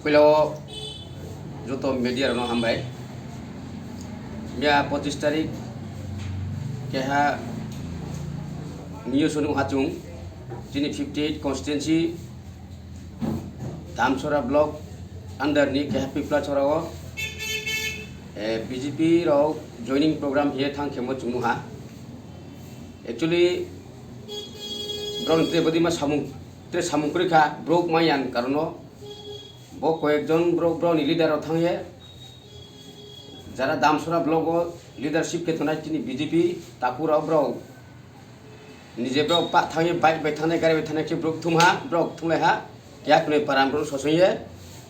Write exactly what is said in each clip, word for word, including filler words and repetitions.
Puila o joto media rokno hambai. Miya pochis tarik keha news hwnwi hachung chini fifty eight constituency Damsora block under ni keha Pipla Chora o, eh, B J P rok joining program hiye thang khemo chwng nukha. Actually, borok ni tre bwdima samung, tre samung kwrwi kha, borok maya ni karon o. Bo koyek jon borok, borok ni leader rok thang ye, jara Damsora block o leadership khe tongnai chini B J P takhuk rok borok nije borok pa thang ye bike bai thangnai, gari bai thangnai khe borok thum ha, borok thum lai ha, keha kunui para borok sosong ye,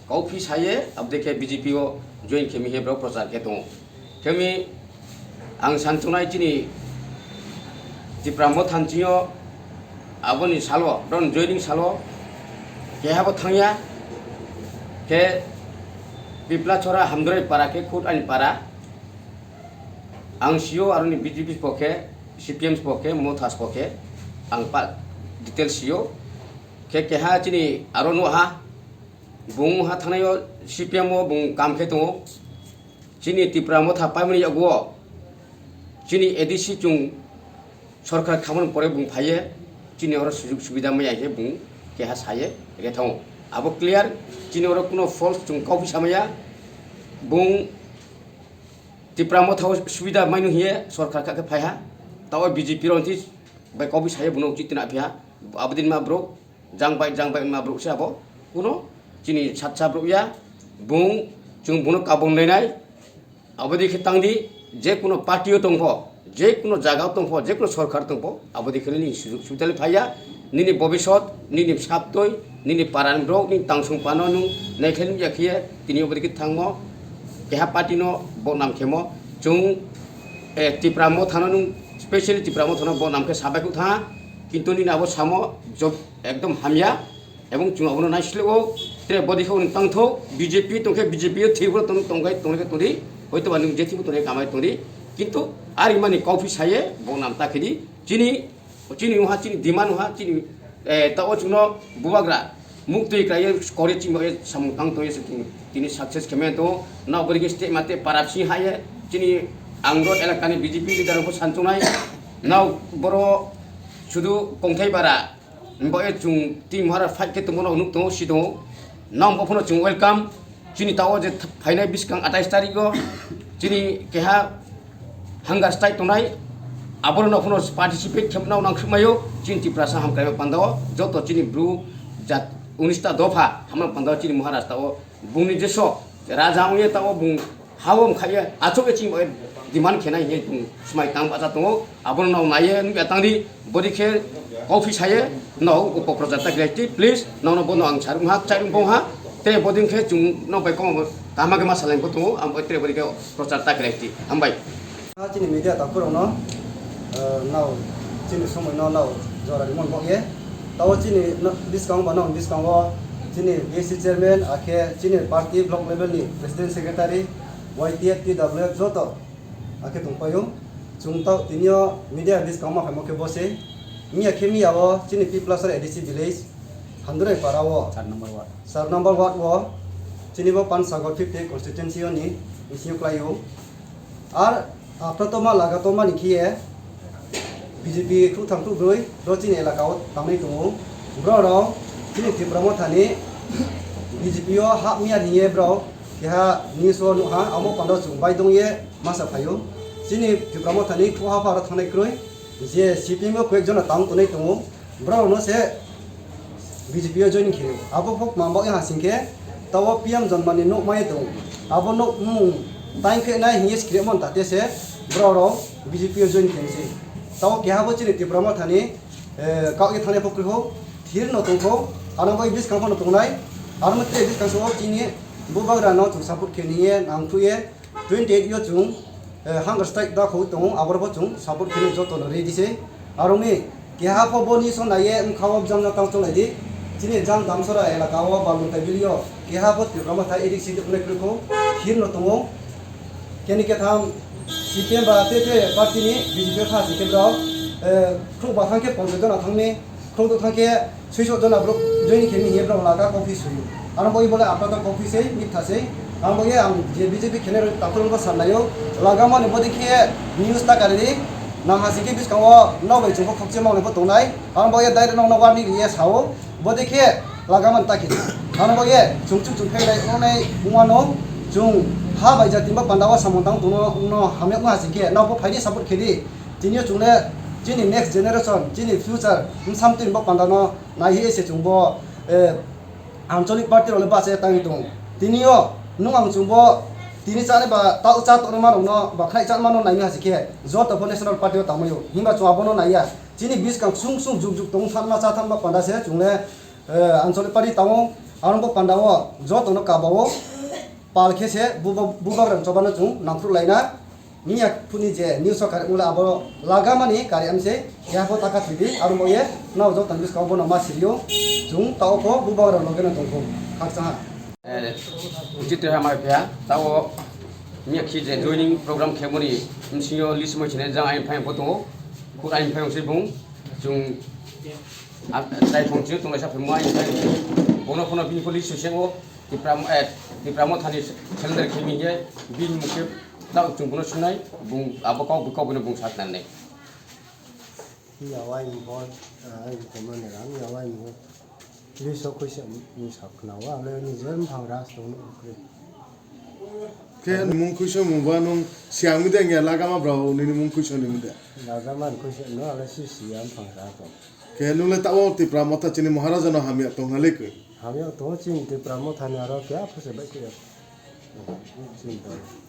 kok phi sa ye, abo de khe B J P o join khe mi he borok prochar khe tongo. Khe mi ang san chunai chini Tipra Motha ni sing yo aboni salo, borok ni joining salo keha bo thang ya, khe Pipla Chora Hamdrai para khe khud ani para. Ang sio aroni B J P pokhe, C P M pokhe, Mothas pokhe, ang pa detail sio. Khe keha chini aro no ha, bung ha thangnai o C P M o bung kam khe tongo. Chini Tipra Motha paimani yago, chini A D C chung sorkar khamani pore bung phaiye, chini oro sujug subida maya khe bung keha saye re thango. Abo clear, chini oro kuno false chung kok phi samaya, bung Tipra Motha o subida mainu hiye sorkar kha khe phaiha, tao B J P rok thik bai kok phi saye bono uchit tini aphiha, abodin ma bro, jang bai, jang bai ma bro se abo, kuno chini satsa bro ya, bung, chung bono kabon nainai, abodi khe tangdi, je kuno party o tongpho, je kuno jaga o tongpho, je kuno sorkar tongpho, abodi khe nini sujug subida le phaiya, nini bobisot, nini saptoi, nini parani borok, nini tangsong pano nung naikhlai nung ya khiye, tini obodi khe thangmo, keha party no bodnam khemo, chung, eh, Tipra Motha no nung, specially Tipra Motha no bodnam khe sabai kuk tha, kintu nini abo samo job ekdom hamya, ebong chung abono naisle o, tre bodi khe tangtho, B J P tongkhe B J P o thwi bo tong, tongkhe, tongkhe tongdi, hoito ba nung je thwi bo tongkhe kamai tongdi, kintu ari mani kok phi saye bodnam ta khedi, chini, chini uha, chini demand uha, chini, eh, ta o chungno bubagra, muktwi khlaiye kore chini bai samung tang tongye se tini success khe maya tongo. Nao bwrwi khe state mate para bisi haye chini ang ro elakani B J P leader rokbo sanchungnai. Nao boro sudu kongthai bara bai chung team hara fight khe tongmo nao nuk tongo si tongo. Nao bo phano chung welcome. Chini tao je th-, phainai bwskang atais tarikgo chini keha hunger strike tongnai, aborok no phano participate khe nang khwmaio chini Tiprasa hamkraima pandao joto chini bru jat unista dopha hamna pandao chini Maharashtra o bungni jeso raja ongye tao bung hao wngkhaye achukye chini demand khenai hinwi bung swmai tang bacha tongo. Abono nao naiye nukya tangdi, bodi khe kok phi saye, nao upo prochar ta khlai di, please, nono bono ang sarung ha, chairung bong ha, te bodin khe chung nok bai kong tama khe ma salai bo tongo, ang bai tre bodi khe prochar ta khlai di, hambai. Chini media takhurokno, eh, nao chini somoino nao jora rimon bokye. Tao chini no-, bwskango ba nao bwskango chini B S C chairman, akhe chini party block level ni president secretary, Y T F, T W F joto akhe tongpaio. Chwng tao tinio media bwskango ma phaimo khe bo se. Miya khe miya o chini Piplachora A D C village, Handrai para o, sar number ward, sar number ward o, chini bo Pansagar fifty constituency o ni bisingo kwlaio. Ar aphrang tongma laga tongmani khiye B J P khrutham khrubrwi bro chini elaka o tangwi tongo. Bro rok chini Tipra Motha ni B J P o hap miya hinye bro keha news o nukha, amo pando chwng bai dongye masa phaio. Chini Tipra Motha ni khruha pharo thangnai kwrwi je C P M o koyek jona tang tonwi tongo. Borok no se B J P o joining khe abo phok mambok ya sing khe tabo P M Jonmani nok mai tongo. Abo nok mung time khe nai hinge skre mon tate se borok rok B J P o joining khe se. Tabo keha bo chini Tipra Motha ni, eh, kok ye thane phok ho thir no tong kho. Ano bai bis kang no tongnai. Ano tre bis kang so chini bubagra no support khe niye nang thu ye. Twenty eight yo chwng, eh, hunger strike da khogwi tongo, aborok bo chwng support khe joto no ready se. Aroni keha pho bo ni song nai ye wngkha o jang jang tang chonglai di. Chini jang Damsora elaka o Baluntai Valley o keha pho Tipra Motha A D C de phunai kwrwi kho, hir no tongo. Keni ketham C P M ba te te party ni B J P kha si khe borok, eh, khuk bathang khe ponchas jona thangni. Khuluk thang khe suiso jona borok join khe mi hiye borok laga coffee suyo. Ano bo bole apna to coffee sei, mitha sei. Ang bo ye ang je B J P khenai rok takhurung ko sanlayo. Laga mani bodi khe news ta kari di. Nang hasi khe biskango nok bai chungko khokche mangni bo tongnai. Ano bo ye direct nok no warning ye sao. Bodi khe laga man ta khe. Ano bo ye chungchuk chung phai lai ongnai ungmano chung ha bai jati ba panda o samung tang tongno ungno hamya ungma hasi khe nok bo phaidi support khe di. Tini o chungle chini next generation, chini future bwsam twi bo panda no nai hi se chungbo, eh, ancholic party rok le bacha tangwi tongo. Tini o nwng ang chungbo tini chani ba ta cha tongma rok no ba khlai cha mano nai hasi khe joto bo national party o tangmai o. Himba chwng abono naiya. Chini biskang sung sung juk juk tong thanma cha thanma panda se chungle, eh, ancholic party tango. Aro bo panda o joto no kaba o. Pal khe se buba-, bubagrang chobano chwng nangkhruk laina. Miya phuni je news o kari ula abo laga mani kari amse ya pho taka thidi aro mo ye nao jok tangis kau bono ma sirio chwng tao pho bubagrang loge no tongkho khaksa ha. Eh, uchi te hamar pya tao miya khi je joining program khe moni msio list mo chine jang ain phai pho tongo. Khur ain phai se bung chwng a-, trai phong chwng tongo sa phai mo ain phai bono phono bini pho list se o. Tipra, eh, Tipra Mothani calendar khe mingye bini mukhe tao chwng bono swngnai, bung abo kok, kok bono bung sak nangnai. Yawa ni bo, ah, ni komani ram, yawa ni bo. Liso khuisa ni sak nawa, ale ni jem phang ras tong ni ukre. Khe mung khuisa mung ba nung siang mi deng ya lagama bro ni mung khuisa ni mi de. Lagama khuisa no, ale si siang phang ras tong. Khe nung le tao Tipra Motha chini Maharaja no hamya tong na le koi. Hamya tongo chini Tipra Mothani aro khe aphuru se bai khe. Chini tongo.